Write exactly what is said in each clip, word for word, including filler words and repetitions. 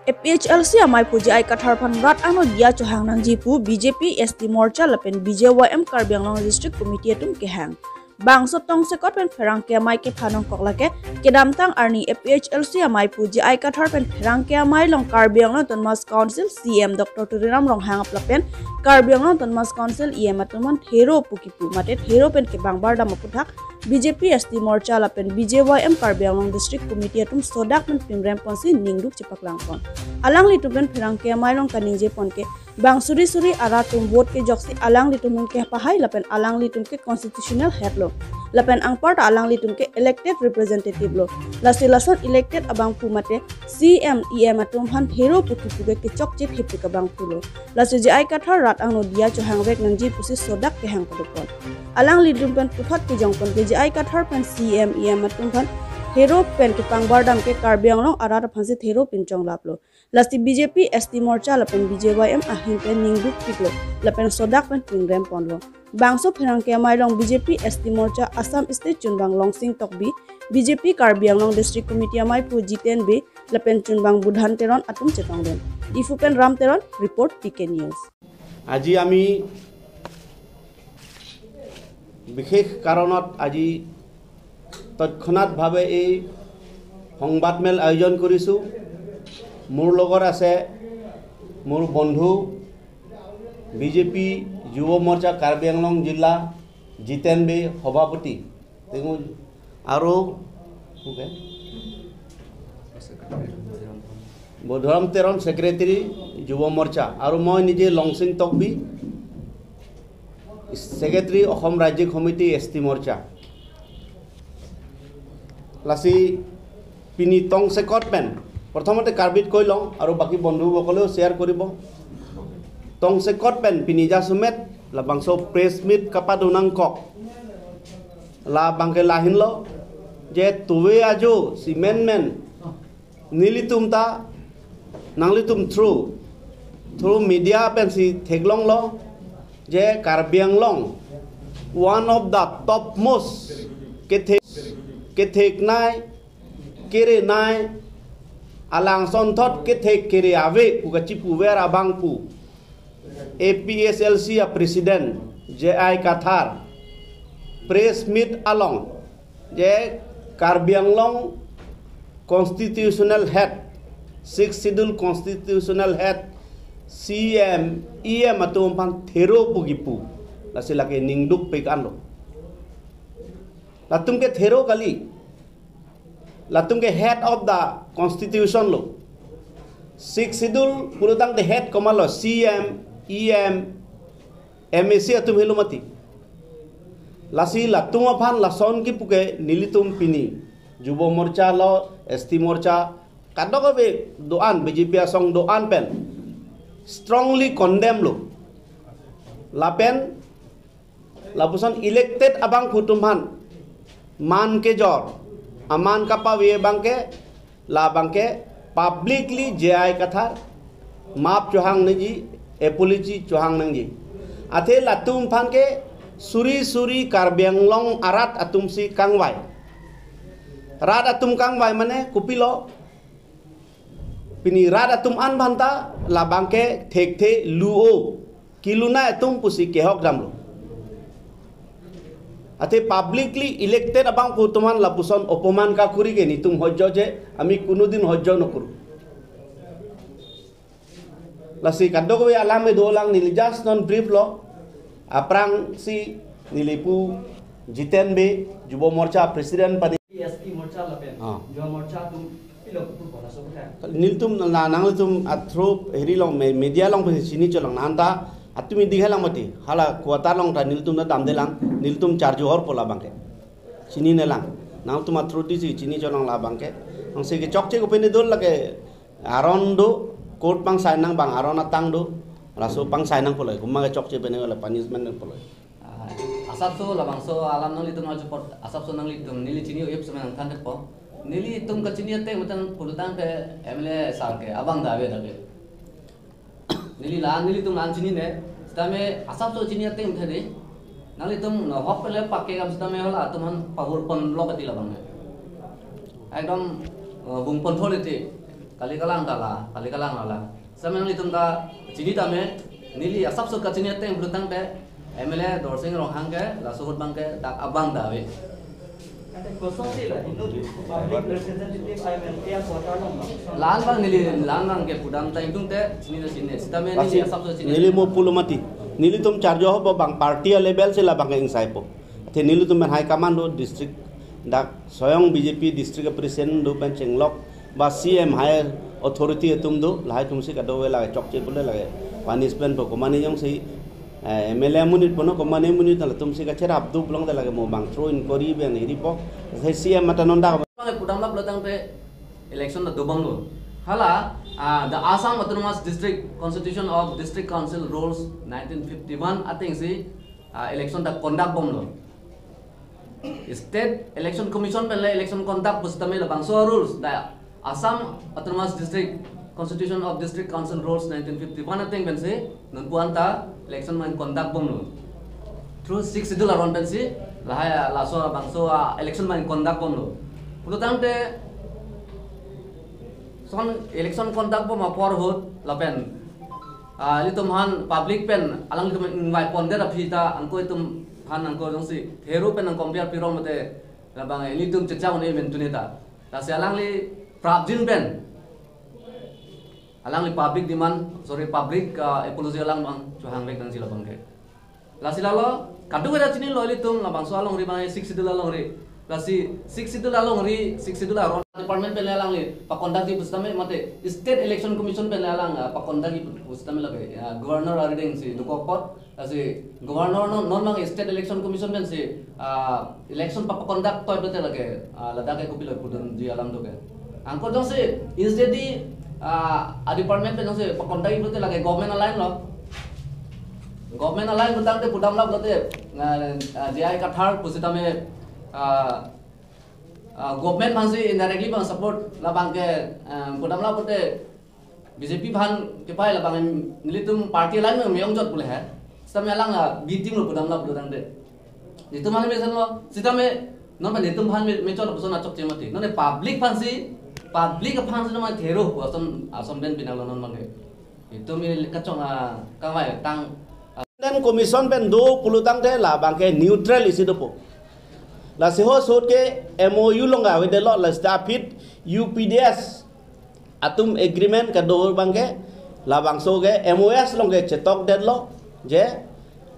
A P H L C amei aphu J I Kathar aphan rat angno diya chohang nangji pu B J P, S T Morcha lapen B J Y M Karbi Anglong District Committee atum kehang. Bangso tongsekot pen pherangke amei kephan nangkok lake kedamtang arni A P H L C amei aphu J I Kathar pen pherangke amei along Karbi Anglong Autonomous Council C E M Doctor Tuliram Ronghang apla pen Karbi Anglong Autonomous Council E M atum aphan thero pu kipu mate thero pen kebang bardam aphuthak B J P, S T Morcha lapen B J Y M Karbi Anglong District Committee atum sodak pen pinrem ponsi ningduk chepaklangpon. Alanglitum pen pherangke amei along kaningje pon ke bang suri suri arat atum vote kejoksi alanglitum ke pahai lapen alanglitum ke constitutional head lo. Lapen anparta alanglitum ke elected representative lo. Lasi lason elected abangphu mate C E M, E M atum aphan thero pu kipu ke kechokche thepi abangphu lo. Lasi J I Kathar rat angno diya chohang vek nangji pusi sodak kehang padopon. Alanglitum pen puthot kejongpon ke J I Kathar pen C E M, E M atum aphan thero pen kepang bardam ke Karbi Anglong arat aphansi thero pinchonglaplo. Lasi B J P, S T Morcha lapen B J Y M ahin pen ningduk piklo lapen sodak pen pinrem ponlo. Bangso pherangke amei along B J P, S T Morcha Assam State chunbang Longsing Tokbi, B J P Karbi Anglong District Committee amei aphu Jiten Bey lapen chunbang Budhan Teron atum chetongdun. Diphu pen Ram Teron report, T K News. আজি আমি বিশেষ কাৰণত আজি তৎক্ষণাৎভাৱে এই সংবাদমেল আয়োজন কৰিছোঁ। মোৰ লগত আছে মোৰ বন্ধু বি জে পি যুৱ মৰ্চা কাৰ্বি আংলং জিলা জিতেন বে সভাপতি, তেওঁ আৰু কোন কে? বধুৰাম তেৰণ ছেক্ৰেটেৰী যুৱ মৰ্চা আৰু মই নিজে লংচিং তকবি ছেক্ৰেটেৰী অসম ৰাজ্যিক সমিতি এছ টি মৰ্চা। লাচি পিনি টং চেকত পেন প্ৰথমতে কাৰ্বিত কৈ লওঁ আৰু বাকী বন্ধুসকলেও শ্বেয়াৰ কৰিব। টং চেকত পেন পিনি যা সুমেত লাবাংছ প্ৰেছ মিট কাপাত উনাংকক লাবাংকে লাহিনল যে তুৱে আজো Simen main nelitum ta nanglitum through through media pensi theklonglo je Karbi Anglong one of the topmost kethek ketheknei kerenei alangsonthot kethek kere ave pu kachipuver abangphu A P H L C a President J I Kathar press meet along je Karbi Anglong constitutional head, Sixth Schedule constitutional head, C M, E M atum aphan thero pu kipu. Lasi lake ningduk pik anlo. Latum ke thero kali. Latum ke head of the constitution lo. Sixth Schedule pulotangte head komatlo C M, E M, M A C atum helo mati. Lasi latum aphan lason kipu ke nelitum pini Jubo Morcha lo, S T Morcha, kadokave do-an B J P asong do-an pen strongly condemn lo. Lapen lapuson elected abangphu atum aphan man kejor, aman kapave abangke, labangke publicly J I Kathar map chohang nangji, apology chohang nangji. Athe latum aphan ke suri suri Karbi Anglong arat atumsi kangvai. Rat atum kangvai mane kopilo? Pini rat atum an aphanta labangke thekthe lu-o, kelunei atum pusi kehok damlo. Athe publicly elected abangphu atum aphan lapuson opoman kakuri ke netum hojjo je, ami kunudin hojjo nokuru. Lasi kadokave alam me dolang, neli just non brief lo. Aphrangsi neli pu Jiten Bey, Jubo Morcha President pani. S T Morcha lapen Ah. Jubo Morcha atum pilo kutu bola so kutha. Nelitum na nanglitum athro heri long me-, media long pasi chini cholong nanta atum idi halang mati. Hala quarter along ta nelitum ta damdelang, nelitum charju horpo labangke. Chininelang. Nangtum athro disi chini cholong labangke. Nangsi kechokche kopine dol lake aron do, court pangsign nang bang aron atang do, laso pangsign nangpo loi, komat kechokche pine wala punishment nangpo loi. Ah, asapso labangso alam nanglitum arjupot, asapso nanglitum, neli chini o-ip semen nangthan thepo. Nelitum kachini ateng matan pulotangte M L A sir ke abang dave dave. Neli la-an, nelitum la-an chinine, sitame asapso chini ateng thedi. Nanglitum no hok pele pakke kam sitame hala atum aphan pahur ponlo kati labang ne. Ekdom, eh, bung ponthole te. Kali kalang ta la, kali kalang la la. Sitame nanglitum ta chini tame, neli asapso kachini ateng pulo tangte, M L A Dorsing Ronghang ke, laso ahut abang ke, dak abang ta ave. Ante kosonsi la, inut public representative I M L A a quarter along ma? La-an abang neli, la-an abang ke pudam ta ingtungte, chini ta chini, sitame neli Lasi, asapso chini. Neli mo pulo mati. Nelitum charge ho abang party a level si labang ke ingsaipo. Athe nelitum pen high command do district dak soyong B J P district president do pen chenglok ba C M higher authority atum do lahai atumsi kadokave lake chokche pule lake punishment po komane jongsi, eh, M L A amonit punon komane amonit latumsi kacherap do pulote lake mo abang through inquiry pen iripo. Sai C M mata non dak. Abang pudam lap lo tangte election ta dobomlo. Hala, ah, the Assam Autonomous District Constitution of District Council Rules nineteen fifty-one atengsi, ah, election ta conduct bomlo. State Election Commission pen le election conduct pusitame labangso rules da Assam Autonomous District Constitution of District Council Rules nineteen fifty-one ateng pensi nonpu anta election abang conduct bomlo. Through sixth schedule aron pensi lahai laso labangso, ah, election abang conduct bomlo. Pulo tangte son election conduct bom apor ahut lapen, ah, ilitum aphan public pen alanglitum ingvai pondet aphi ta angko itum aphan angko jongsi thero pen nang compare pirong mate labang ilitum chechak un-e mentu ne ta. Lasi alangli prapjin pen alangli public demand, sorry, public, ah, apology alang abang chohangvek nangji labang ke. Lasi lalo, kadokave ta chinilo ilitum labangso alongri abang sixth schedule alongri. Lasi sixth schedule alongri, sixth schedule aron department pen le alangli pa-conduct ji pusitame mate State Election Commission pen le alang, ah, pa-conduct ji pusitame lake, ah, Governor arideng si dokok apot. Lasi Governor non, non abang State Election Commission pensi, ah, election pa-conduct toi pulote lake, ah, ladak ke kopilo pudunji alam do ke. Angko jongsi instead, ah, a department pen jongsi pa-conduct ji pulote lake government align lo. Government align putangte pudam lap lote, ah, ah, J I Kathar pusitame, ah, ah, government aphansi indirectly abang support labang ke, ah, pudam lap lote B J P aphan kepai labang nelitum party align me-ong jot pule he. Sitame alang, ah, B team lo pudam lap lo tangte. Nelitum aphan mesen lo, sitame non abang nelitum aphan me, mechot lo puson achokche mati. Non public aphansi, public aphansi non abang thero pu ason, ason pen pinang lo non abang ke. Itum ili kachong, ah, kangvai tang, ah. Independent Commission pen do pulo tangte labang ke neutral isi dopo. Lasi ho ahut ke M O U along avedetlo, lasi aphi U P D S atum agreement kedo abang ke labangso ke M O S along ke chetokdetlo je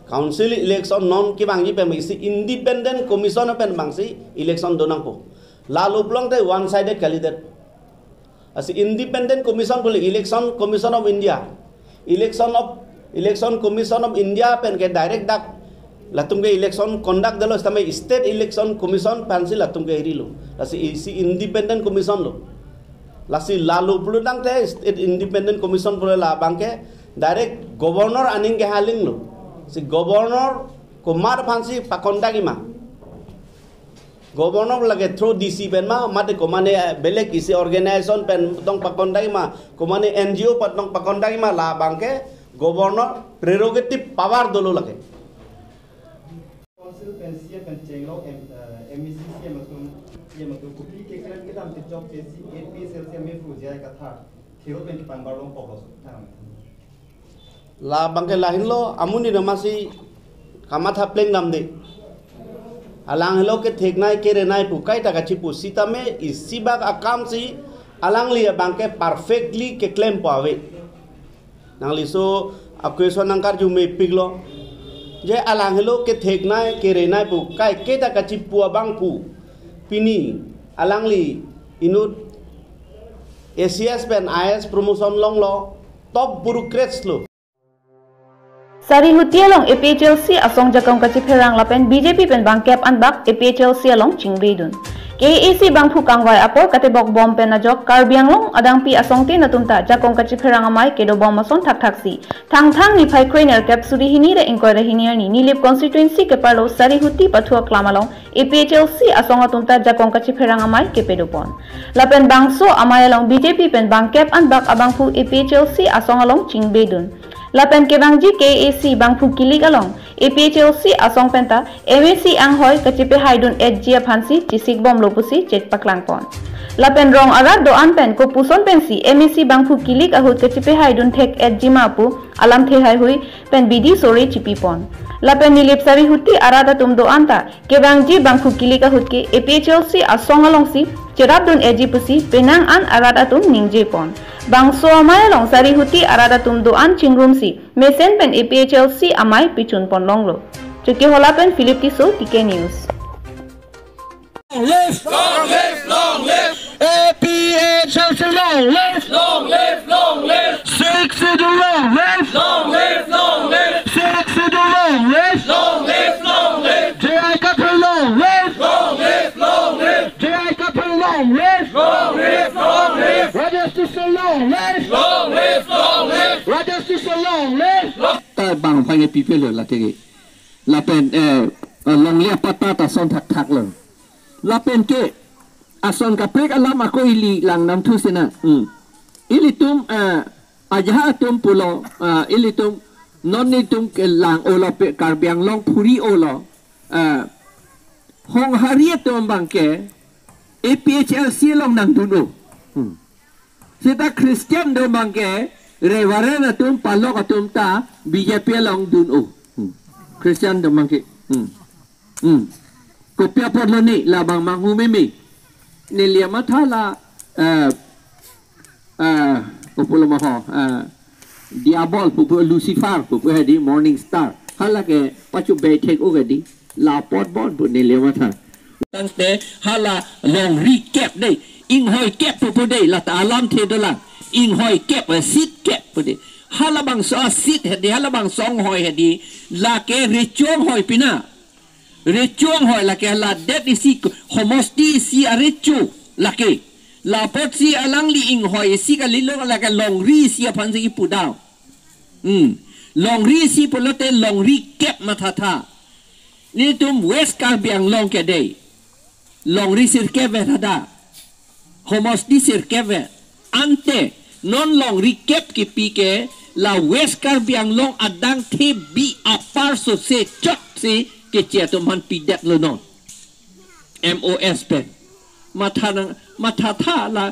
council election non kevangji pen isi Independent Commission pen abangsi election do nangpo. Lalo pulote one sided kalidet. Lasi Independent Commission pule Election Commission of India. Election of, Election Commission of India pen ke direct dak latum ke election conduct detlo sitame State Election Commission aphansi latum ke irilo. Lasi isi Independent Commission lo. Lasi lalo pulo tangte State Independent Commission pule labang ke direct Governor aning ke haling lo. Si Governor komat aphansi pa-conduct ji ma. Governor lake through D C pen ma, mate komane, eh, belek isi organization pen tong pa-conduct ma, komane N G O pen tong pa-conduct ma labang ke Governor prerogative power dolo lake. Council pen C M pen chenglok M, eh, M A C C M atum, C M atum kopi keklem kedam kechokche si A P H L C amephu J I Kathar thero pen kepangbar longpo pusi tang. Labang ke lahenlo, amonit amatsi kamatha plengdamde. Alang helo ketheknei kerenei pu kaita kachipu sitame isi bak akamsi alangli abang ke perfectly keklempo ave. Nangliso a-question nangkarju mepiklo. Je alang helo ketheknei kerenei pu kai kaita kachipu abang pu. Pini alangli inut A C S pen I A S promotion longlo. Top bureaucrats lo. Sarihuti along A P H L C asong jakong kachipherang lapen B J P pen bangkep anbak A P H L C along chingbedun. K A A C bangphu kangvai apor katebok bom pen ajok Karbi Anglong adangpi asongtin atum ta jakong kachipherang amei kedobom ason thakthaksi Thangthang niphai krenerkep suri hini ra ingkoi ra hini arni Nilip constituency keparlo Sarihuti pathu aklam along A P H L C asong atum ta jakong kachipherang amei kepedopon. Lapen bangso amei along B J P pen bangkep anbak abangphu A P H L C asong along chingbedun. Lapen kevangji K A A C bangphu kilik along A P H L C asong penta M A C anghoi kachipehaidun-etji aphansi chisikbomlo pusi chek paklangpon. Lapen rong arat do-an pen kopuson pensi M A C bangphu kilik ahut kachipehai dun thek-etji ma pu alamthe haihui pen bidi sore chipipon. Lapen Nilip Sarihuti arat atum do-an ta kevangji bangphu kilik ahut ke A P H L C asong alongsi cherap dun-etji pusi penang an arat atum ningjepon. Bangso amei along Sarihuti arat atum do-an chingrumsi mesen pen A P H L C amei pichunpon longlo. Chokihola pen Philip Tisso, T K News. Long live! Long live! Long live! A P H L C long live! Long live! Long live! Sixth Schedule long live! Long live! Long live! Sixth Schedule long live! Long live! Long live! J I Kathar long live! Long live! Long live! J I Kathar long live! Long live! Long live! Rajesh Tisso long live! Long live! Long live! Rajesh Tisso long live! Ta bang phai ke pipelo la tege. Lapen, eh, eh, longle apatta ta son thakthak lo. Lapen ke ason kaprek alam ako ili lang namthu sina. Hmm. Ilitum, eh, ajahak atum pulo, eh, ilitum non nelitum kelang-olo pe Karbi Anglong phuri olo. Eh, Honghari atum abang ke A P H L C along nangdun-o. Hmm. Seta Christian atum abang ke Reverend atum, palok atum ta B J P along dun-o. Hmm. Christian atum abang ke. Hmm. Hmm. Kopi apotlo ne labang manghu meme. Neli amatha la, eh, eh, kopulo ma ho, eh, Diabol pupu, Lucifer pupu hedi, Morning Star. Hala ke pachu bethek o hedi. La apot bon pu neli amatha. Tangte hala longri kep dei, inghoi kep pu pu dei, lata alamthe dolang. Inghoi kep, eh, seat kep pu dei. Halabangso a-seat hedi, halabangso inghoi hedi, lake recho inghoi pina. Recho inghoi lake hala det isi, homosti isi arecho lake. La apotsi alangli inghoi isi kalilo lake longri isi aphansi kipu dam. Hmm. Longri isi pulote longri kep mathatha. Nelitum West Karbi Anglong ke dei. Longri sirkep vet hadak. Homosti sirkep vet. Ante non longri kep kipi ke la West Karbi Anglong adang the bi apar sose chotsi keche atum aphan pidetlo non. M O S pen. Matha nang, mathatha la,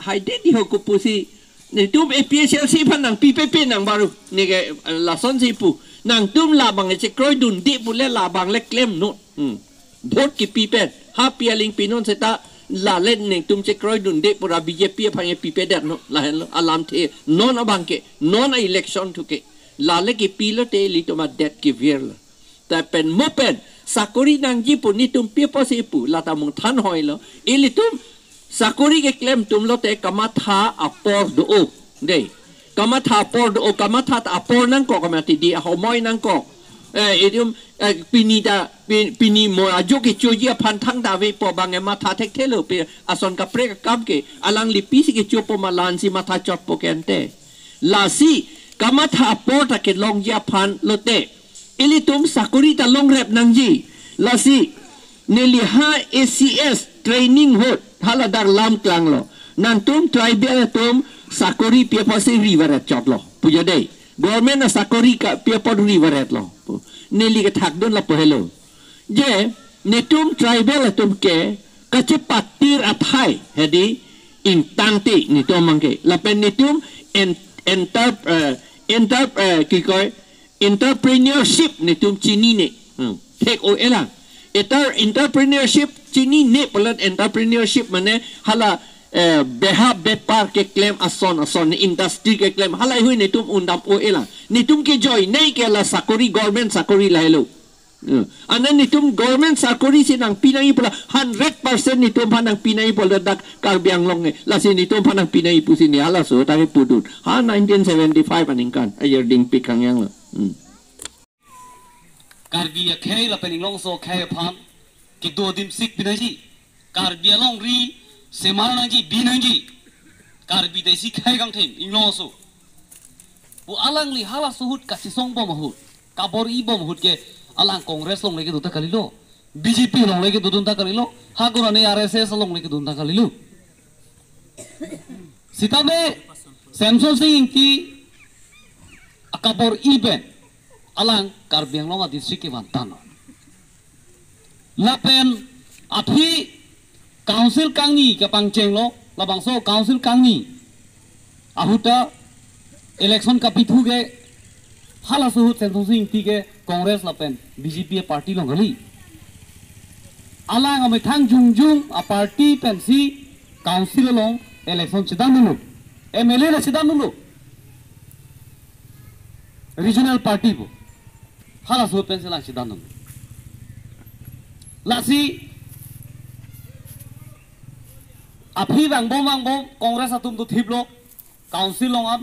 hai de di ho kopusi. Nelitum A P H L C aphan nangpipepe nang baru. Neke, eh, lasonsi pu. Nangtum labang chekroi dunde pule labang le klemnon. Hmm. Vote kipi pen. Ha pi aling pinon seta lale nelitum chekroi dunde pura B J P aphan kepipedet non. Lahenlo alamthe. Non abang ke. Non a-election thu ke. Lale kipi lote ilitum adet kevirlo. Ta pen mo pen sakori nangji pu nelitum pi apotsi pu, lata mung than hoilo. Ilitum sakori keklem atum lote kamatha apor do-o. Dei. Kamatha apor do-o, kamatha ta apor nangkok, kamatha di ahomoi nangkok. Eh, ilitum, eh, pini ta, pi-, pini mo ajo kechoji aphan thangta avepo, bang e matha thekthelo pe ason kaprek akam ke, alangli pisi kechopo ma la-ansi matha chotpo ke ante. Lasi kamatha apor ta kelongji aphan lote ilitum sakori ta longrep nangji. Lasi neli ha A C S training ahut haladak lam klanglo. Nangtum tribal atum sakori pi apotsi rivaret chotlo. Pujo dei. Government asakori ka pi apot rivaretlo. Neli kethak dun lapu helo. Je, nelitum tribal atum ke kachepatir athai hedi ingtangte nelitum abang ke. Lapen nelitum en-, enter-, eh, enter-, eh, kikoi, entrepreneurship nelitum chinine. Hmm. Thek-o-elang. Enter-, entrepreneurship chinine pulote entrepreneurship mane hala, eh, beha bepar keklem ason ason, industry keklem. Halahei nelitum undam-o-elang. Nelitum kejoine ke la sakori, government sakori lahelo. Eh, ana nelitum government sakori si nangpi nangji pula hundred percent nelitum aphan nangpi nangji pula dak Karbi Anglong e. Lasi nelitum aphan nangpi nangji pusi ne halaso ta kepudun. Ha nineteen seventy-five aningkan. Ayar dingpik kangyang lo. Hmm. Karbi akhei lapen inglongso akhei aphan kedo adim sik pi nangji. Karbi alongri semar nangji, bi nangji. Karbi ta isi khei kangthim inglongso. Pu alangli halaso ahut kachesong bom ahut, kabor-i bom ahut ke alang Congress along le kedun ta kalilo. B J P along le kedun ta kalilo. Ha gora ne R S S along le kedun ta kalilo. Sitame Semsonsing Ingti akabor-i pen alang Karbi Anglong a-district kevan tanglo. Lapen aphi Council kangni kapangchenglo, labangso council kangni ahut ta election kapithu ke halaso ahut Semsonsing Ingti ke Congress lapen B J P a party along kali. Alang amethang jongjong a party pensi council along election chedamlo. M L A ta chedamlo. Regional party pu. Halaso ahut pensi lang chedamlo. Lasi aphi vangbom vangbom Congress atum dothiplo council along an,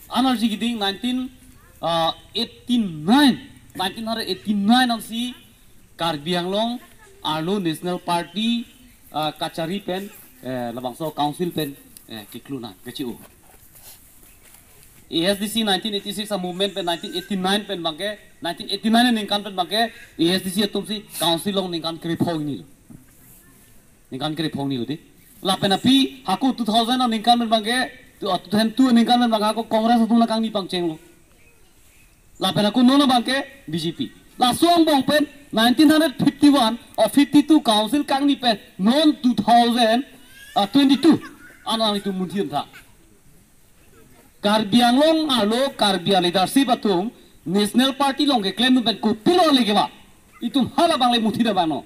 anarji kiding nineteen, ah, eighty-nine, nineteen hundred eighty-nine ansi Karbi Anglong arlo National Party, ah, kachari pen, eh, labangso council pen, eh, kekluna, kechi-o. A S D C nineteen eighty-six a movement pen nineteen eighty-nine pen abangke, nineteen eighty-nine aningkan pen abangke, A S D C atumsi council along ningkan krepho ingnilo. Ningkan krepho ingnilo dei. Lapen aphi hako two thousand aningkan pen abangke, tu, ah, two thousand two aningkan pen abangke hako Congress atum la kangni pangchenglo. Lapen hako non abangke B J P. Laso angbong pen nineteen hundred fifty-one or fifty-two council kangni pen non two thousand, ah, twenty-two. Ano ang itum munthi tha. Karbi Anglong arlo Karbi a leadership atum National Party along keklem pen kopilo le kevang. Itum hala abang le munthi dam abang no.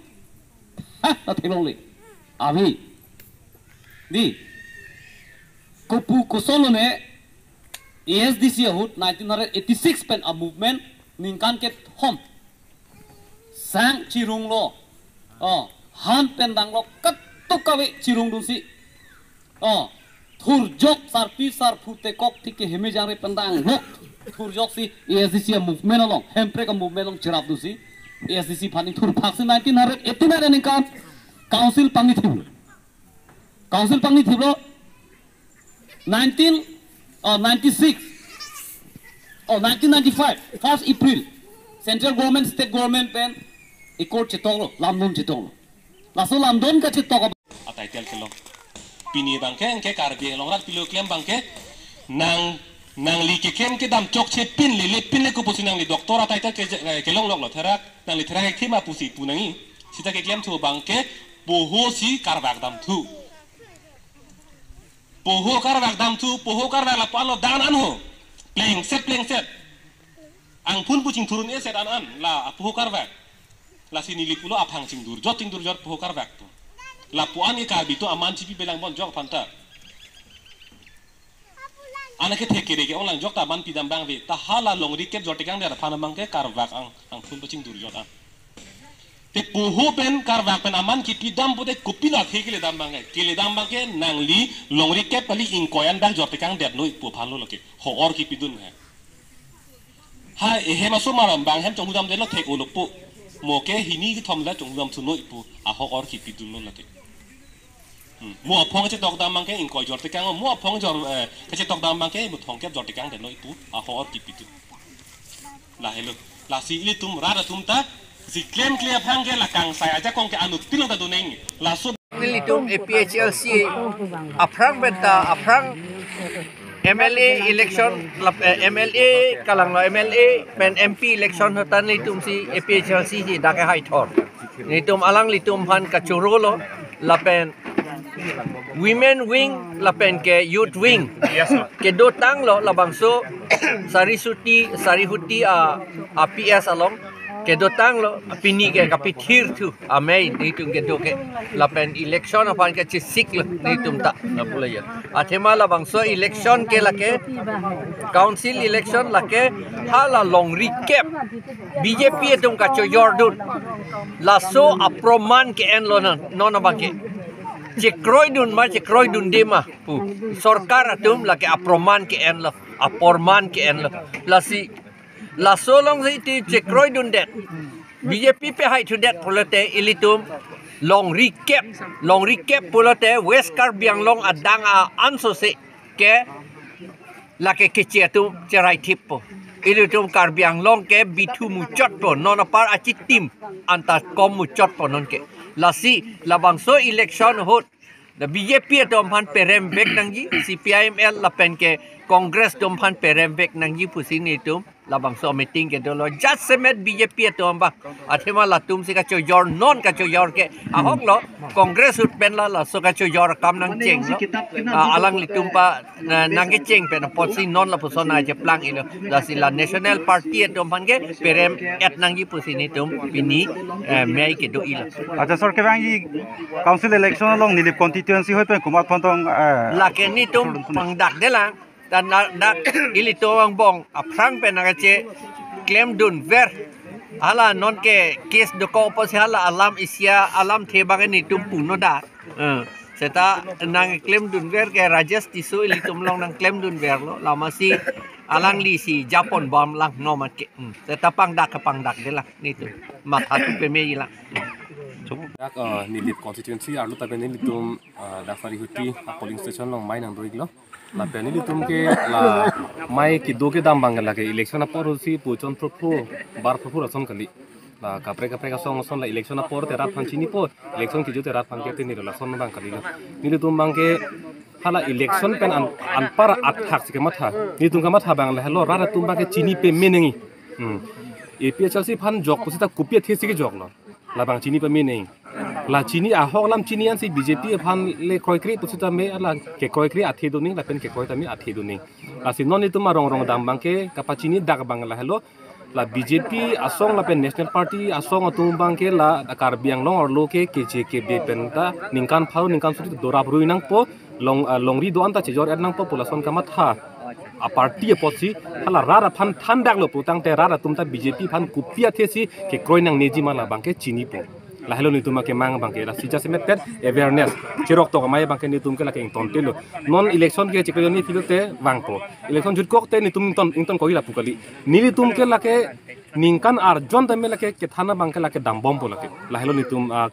Ha, ta theklongle. Avi. Dei. Kopu kosonlo ne A S D C ahut nineteen hundred eighty-six pen a movement ningkan kethom sang chirunglo. Oh, han pen danglo katuk kave chirungdunsi. Oh, thurjok sarpi sarphu tekok tike heme jangre pen danglo. Thurjoksi A S D C a movement along, Hemprek a movement along cherapdunsi. A S D C aphan ingthur phak si nineteen hundred eighty-nine aningkan council pangnithiplo. Council pangnithiplo. Nineteen, oh, ninety-six. Oh, nineteen ninety-five, first April. Central government, state government pen accord chetoklo, lamdon chetoklo. Laso lamdon kachetok a title kelong. Pini abangke, anke Karbi Anglong rat pilo klem abangke, nang, nangli keklem kedam chokche pin lele pin le kopusi nangli doctor a title ke, eh, kelong loklo therak, nangli therak ekhema pusi pu nangji. Seta keklemthu abangke, poho si karvak damthu. Poho karvak damthu, poho karvak lapu-an lo dan an ho. Plengset, plengset. Angphun pu chingthur un-e set an an, la apoho karvak. Lasi neli pulo aphang chingdurjot, chingdurjot poho karvak pu. Lapu-an ke Karbi atum aman chipi belang bon jok aphan ta. Ana kethe kere ke-ong lang jok ta aman pidam abang ave. Ta hala longri kep jor tekangdet aphan abangke karvak ang, angphun pu chingdurjot an. Te poho pen karvak pen aman kipidam pute kopilo athe keledam abangke. Keledam abangke nangli longri kep kali ingkoi an bak jor tekangdetnoi pu aphanlo lake. Ho-or kipidun he. Ha, ehem asomar abang hem chonghudamdetlo thek-olo pu. Mo ke hini kethom la chonghudamthunoi pu. Aho-or kipidunlo lake. Hmm. Mo aphong kachetok dam abangke ingkoi jor tekang, mo aphong jor, eh, kachetok dam abangke mo thomkep jor tekangdetnoi pu, aho-or kipidun. Lahelo. Lasi ilitum rat atum ta, si klemkle aphrang ke la kangsai ajakong ke anut pilong ta doneng. Laso ilitum A P H L C aphrang pen ta, aphrang M L A election, lap-, eh, M L A kalanglo, M L A pen M P election ahut ta nelitum si A P H L C si dak kehai thor. Nelitum alanglitum aphan kachorolo, lapen women wing lapen ke youth wing. Yes, sir. Kedotanglo labangso Sarihuti, Sarihuti a, a P S along. Kedotanglo pini ke kapithirthu amei nelitum kedo ke. Lapen election aphan ke chisiklo nelitum ta. Lapu la ya. Athema labangso election ke lake, council election lake hala longri kep B J P atum kachojordun. Laso aproman ke-enlo non, non abangke. Chekroidun ma, chekroidunde ma pu. Sorkar atum lake aproman ke-enlo, aporman ke-enlo. Lasi, laso alongsi iti chekroidundet, B J P pehai thudet pulote ilitum longri kep, longri kep pulote West Karbi Anglong adang a-ansose ke lake keche atum cherai thippo. Ilitum Karbi Anglong ke bithu muchotpo, non apar achitim anta kom muchotpo non ke. Lasi labangso election ahut, la B J P atum aphan peremvek nangji, C P I M L lapen ke Congress atum aphan peremvek nangji pusi nelitum Labangso meeting kedolo, jasemet B J P atum abang. Athema latum si kachojor, non kachojor ke ahok lo, Congress ahut pen la laso kachojor akam nangchenglo. Ah, alanglitum pa, na, nangkecheng pen apotsi non lapuson nangcheplang-ilo. Lasi la National Party atum aphan ke perem-et nangji pusi nelitum pini, eh, mei kedo-ilo. Acha sir, kevangji council election along Nilip constituency ahoi pen komat aphan tong, eh, lake nelitum pangdakdelang. Dan na, dak ilitum angbong aphrang pen nangkacheklemdunver. Hala non ke case dokok apotsi hala alam isi alamthe abang nelitum punon da. Eh, seta nangklemdunver ke Rajesh Tisso ilitum along nangklemdunverlo. Lasi alangli si japon bomlang non mat ke. Hmm. Seta pangdak ke pangdakdelang nelitum. Matha thu pemejilang. Dak, eh, Nilip constituency arlo ta pen nelitum, eh, dak Sarihuti a polling station along mei nangdo-iklo. Lapen nelitum ke la mei kedo kedam abang lake election apor si puchon phruphru, bar phruphru ason kali. La kaprek kaprek asong ason la election apor te rat aphan chinipo, election kejut te rat aphan ke tenilo, lason abang kalilo. Nelitum abang ke hala election pen an, anpar athak si kematha. Nelitum kematha abang lahelo, rat atum abang ke chini pame nangji. Hmm. A P H L C aphan jok pusita kopi athe si kejoklo. Labang chini pame nangji. La chini ahok alam chini ansi B J P aphan le kroikre pusitame la kekroikre athe do nangji lapen kekroi tame athe do nangji. Lasi non nelitum arong rong dam abang ke kapachinidak abang lahelo. La B J P asong lapen National Party asong atum abang ke la Karbi Anglong arlo ke keche kebe pen ta ningkan pharo ningkan suri dorap rui nangpo, long, ah, longri do-an ta chejor-et nangpo pu lason kamatha a party apotsi hala rat aphan thandaklo putangte rat atum ta B J P aphan kopi athe si kekroi nangneji ma labang ke chinipo. Lahelo nelitum akemang abang ke, lasi jasemet pen awareness cherok tok amei abang ke nelitum ke lake ingtontelo. Non election ke chiklo jonni pilote vangpo. Election jutkok te nelitum ington, ingtonkokji lapu kali. Nelitum ke lake ningkan arjon tame lake kethan abang ke lake dambompo lake. Lahelo nelitum, ah,